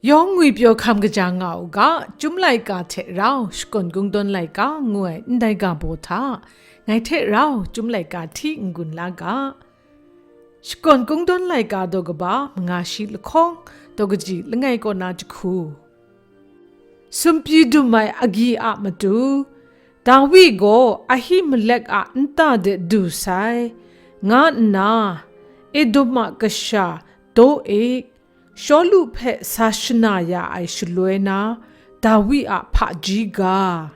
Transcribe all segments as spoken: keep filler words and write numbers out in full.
Yawng ngwipyaw hkam kaja nga u ga, Chyum laika hte rau Shakawn Kungdawn laika ngu ai ndai ga baw hta, ngai hte rau Chyum laika hti n-gun la ga. Shakawn Kungdawn laika daw kaba manga shi lahkawng, daw kaji langai kaw na jahku. Sumpyi dum ai agyi a matu, Dawi gaw Ahimelek a nta de du sai, nga nna, Edom a kasha Doeg, Shawlu hpe sa shana ya ai shaloi na, Dawi a hpaji ga.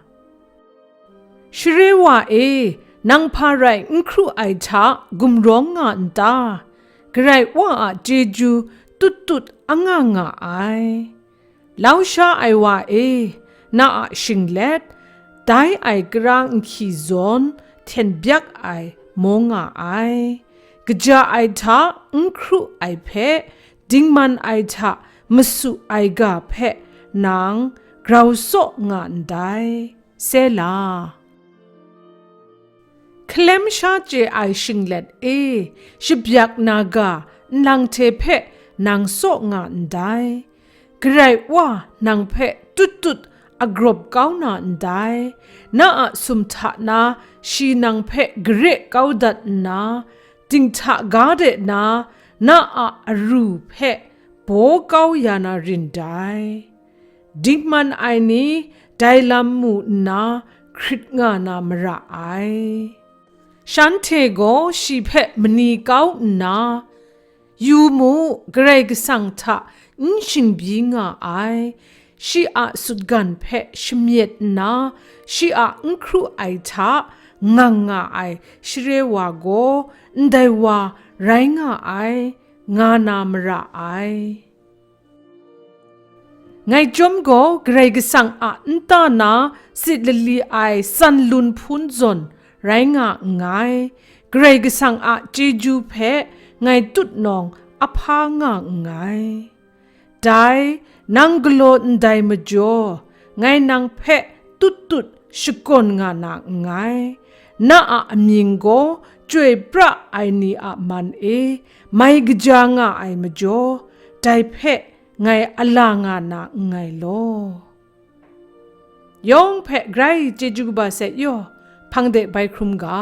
Share wa e, nang hpa rai n hkru ai hta gumrawng nga n ta? Karai Wa a chyeju tut tut anga nga ai. Lau sha ai wa e, na a shinglet, dai ai kara nhki zawn hten byak ai maw nga ai. Kaja ai hta n hkru ai hpe, dingman ai hta masu ai ga hpe nang grau saw nga ndai. Sela. Hkalem sha chye ai shinglet e, shabyak na ga nlang hte hpe nang saw nga ndai. Karai Wa nang hpe tut tut agrawp kau na ndai. Na a sum hta na shi nang hpe gare kau dat nna, dinghta ga de na, na a aru hpe baw kau ya na rin dai. Dingman ai ni dai lam mu nna hkrit nga na mara ai. Shanhte gaw shi hpe mani kau nna, "Yu mu, Karai Kasang hta n shingbyi nga ai, shi a sutgan hpe shamyet nna, shi a n hkru ai hta ngang nga ai share wa gaw ndai wa rai nga ai," nga na mara ai. Ngai chyawm gaw Karai Kasang a nta na sit lali ai san lun hpun zawn rai nga nngai. Karai Kasang a chyeju hpe ngai tutnawng ahpa nga nngai. Dai, nang galaw ndai majaw, ngai nang hpe tut tut shakawn nga na nngai. Na a amying gaw chyoi pra ai ni a man e mai kaja nga ai majaw, dai hpe ngai ala nga na nngai law. Yawng hpe grai chyeju kaba sai yaw, hpang de bai hkrum ga.